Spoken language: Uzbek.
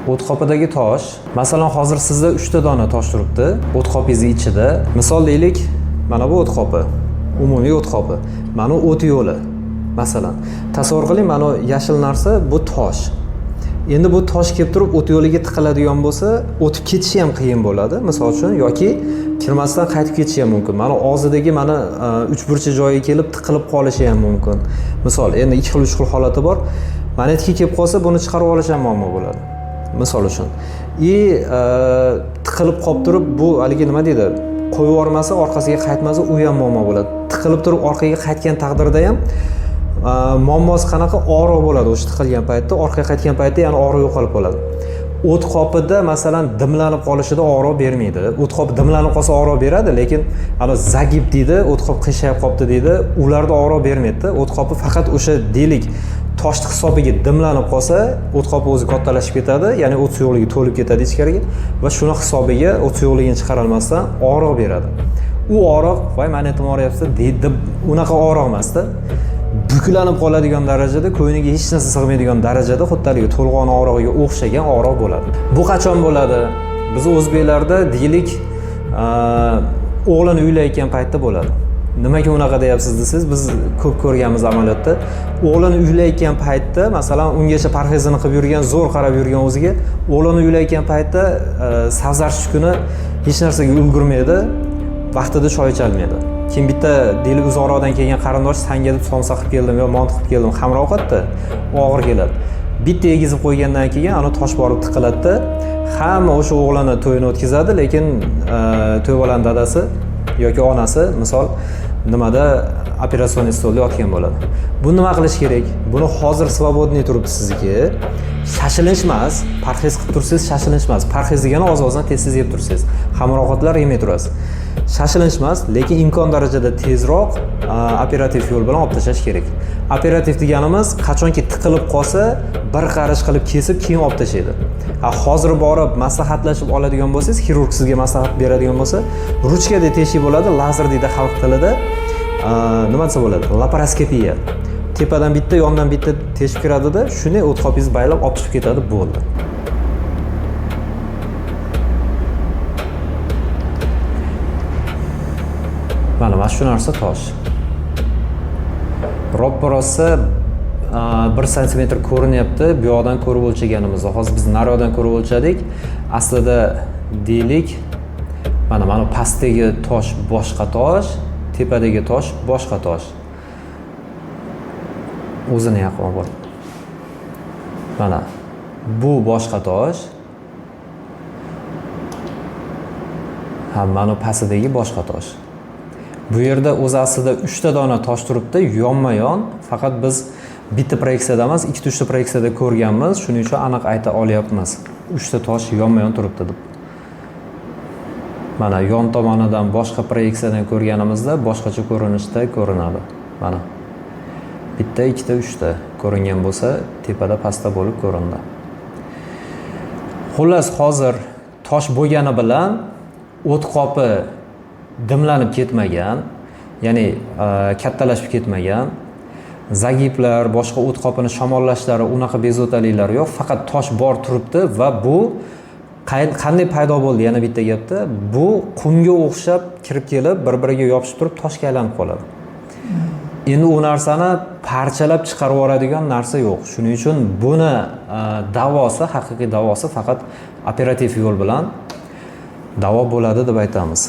O't qopidagi tosh, masalan, hozir sizda 3 ta dona tosh turibdi o't qopingizni ichida. Misol deylik, mana bu o't qopi, umumiy o't qopi. Mana o't yo'li. Masalan, tasavvur qiling, mana yashil narsa bu tosh. Endi bu tosh kelib turib o't yo'liga tiqiladigan bo'lsa, o'tib ketishi ham qiyin bo'ladi, misol uchun, yoki kirmasdan qaytib ketishi ham mumkin. Mana og'zidagi mana uchburcha joyiga kelib tiqilib qolishi ham mumkin. Misol, endi 2 xil 3 xil holati bor. Mana yerga kelib qolsa, buni chiqarib olish ham muammo bo'ladi. Misol uchun. И tiqilib qolib turib, bu haligi nima deydi, qo'yib yubormasa, orqasiga qaytmasa, u ham muammo bo'ladi. Tiqilib turib orqaga qaytgan taqdirda ham muammosi qanaqa, og'riq bo'ladi o'sha tiqilgan paytda, orqaga qaytgan paytda yana og'riq yo'qolib qoladi. O't qopida masalan dimlanib qolishida og'riq bermaydi. O't qopi dimlanib qolsa og'riq beradi, lekin ana загиб deydi, o't qop qiyshayib qolibdi deydi, ularda og'riq bermaydi. O't qopi faqat o'sha deylik toshni hisobiga dimlanib qolsa, o't qopi o'zi kattalashib ketadi, ya'ni o't suyuqligi to'lib ketadi ichkariga va shuni hisobiga o't suyuqligini chiqarolmasdan og'riq beradi. U og'riq, voy mani etim og'riyapti deydi, unaqa og'riq emasda. Buklanib qoladigan darajada, ko'yniga hech narsa sig'maydigan darajada, xuddi haligi to'lg'on og'rig'iga o'xshagan og'riq bo'ladi. Bu qachon bo'ladi? Biz o'zbeklarda deylik, o'g'lini uylayotgan paytda bo'ladi. Nimaga unaqa deyapsiz desangiz, biz ko'p ko'rganmiz amaliyotda. O'g'lini uylayotgan paytda, masalan, ungacha parhezini qilib yurgan, zo'r qarab yurgan o'ziga, o'g'lini uylayotgan paytda sabzarchi kuni hech narsaga ulgurmaydi, vaqtida choy icholmaydi. Keyin bitta deylik uzoqroqdan kelgan qarindosh sanga deb somsa qilib keldim yo mont qilib keldim, xamir ovqatda og'ir keladi. Bitta yegizib qo'ygandan keyin ana tosh borib tiqiladida, hamma o'sha o'g'lini to'yini o'tkazadi, lekin to'y bolani dadasi yoki onasi misol nimada operatsion stolda yotgan bo'ladi. Buni nima qilish kerak? Buni hozir свободный turibdi sizniki. Shoshilinch emas, parhez qilib tursangiz shoshilinch emas. Parhez degani oz-ozdan tez-tez yeb tursangiz, xamir ovqatlar yemay turasiz. Shoshilinch emas, lekin imkon darajada tezroq operativ yo'l bilan olib tashlash kerak. Operativ deganimiz qachonki tiqilib qolsa, bir qarish qilib kesib keyin olib tashlaydi. Ha, hozir borib maslahatlashib oladigan bo'lsangiz, xirurg sizga maslahat beradigan bo'lsa, ruchkada teshik bo'ladi, lazer deydi xalq tilida. Nima desa bo'ladi? Laparoskopiya. Tepadan bitta, yondan bitta teshib kiradida, shunday o't qopingizni baylab olib chiqib ketadi, bo'ldi. Mana shu narsa tosh. Roppa-rosa 1 santimetr ko'rinyapti bu yoqdan ko'rib o'lchaganimizda. Hozir biz nariyoqdan ko'rib o'lchadik. Aslida deylik, mana pastdagi tosh boshqa tosh, tepadagi tosh boshqa tosh. O'zini yaqin olib. Mana bu boshqa tosh. Ha, mana pastidagi boshqa tosh. Bu yerda o'zi aslida 3 ta dona tosh turibdi, yonma-yon, faqat biz bitta proyeksiyada emas, 2-3 ta proyeksiyada ko'rganmiz, shuning uchun aniq ayta olyapmiz. 3 ta tosh yonma-yon turibdi deb. Mana yon tomonidan boshqa proyeksiyadan ko'rganimizda boshqacha ko'rinishda ko'rinadi. Mana bitta, ikkita, uchta ko'ringan bo'lsa, tepada pastda bo'lib ko'rindi. Xullas, hozir tosh bo'lgani bilan o't qopi dimlanib ketmagan, ya'ni kattalashib ketmagan. Zagiblar, boshqa o't qopini shamollashlari unaqa bezovtaliklar yo'q, faqat tosh bor turibdi va bu qanday paydo bo'ldi, yana bitta gapda, bu qumga o'xshab kirib kelib, bir-biriga yopishib turib toshga aylanib qoladi. Endi u narsani parchalab chiqarib yuboradigan narsa yo'q. Shuning uchun buni davosi, haqiqiy davosi faqat operativ yo'l bilan davo bo'ladi deb aytamiz.